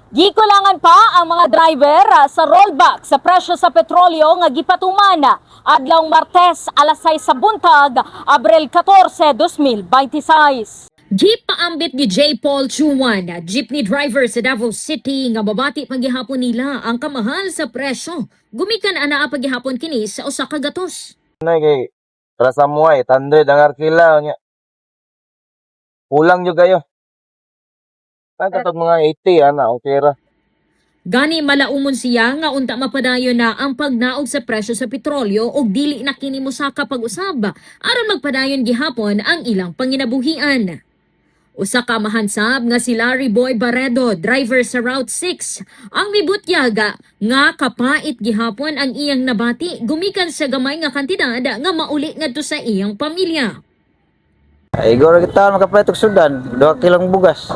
Gikulangan pa ang mga driver sa rollback sa presyo sa petrolyo nga gipatuman adlawng Martes, alas 6 sa buntag, Abril 14, 2026. Gipaambit ni J. Paul Chuan, jeepney driver sa Davao City, nga mabati paghihapon nila ang kamahal sa presyo. Gumikan anaa paghihapon kini sa usa ka gatos. Na kay para sa mo 800 ang arkila nya. Kulang jud kayo. Tan katong mga 80 ana okay ra. Gani malaumon siya nga unta mapadayon na ang pagnaog sa presyo sa petrolyo og dili na kini mosaka pag-usab aron magpadayon gihapon ang ilang panginabuhian. Usa ka mahansab nga si Larry Boy Barredo, driver sa Route 6, ang mibutyag nga kapait gihapon ang iyang nabati gumikan sa gamay nga kantidad nga mauli ngadto sa iyang pamilya. Ay, igor kita makapalit og sudan, 2 kilong bugas.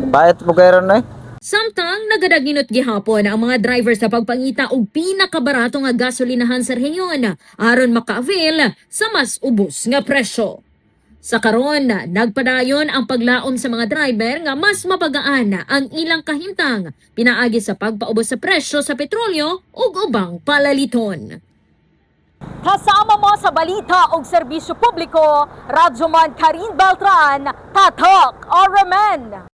Pait po kayo ron eh. Samtang nagadaginot gihapon ang mga driver sa pagpangita og pinakabarato nga gasolinahan sa rehiyon aron maka-avail sa mas ubos nga presyo. Sa karon, nagpadayon ang paglaom sa mga driver nga mas mapagaan ang ilang kahimtang pinaagi sa pagpaubos sa presyo sa petrolyo ug ubang palaliton. Kasama mo sa balita og serbisyo publiko, Radyoman Karin Beltran, Tatak RMN.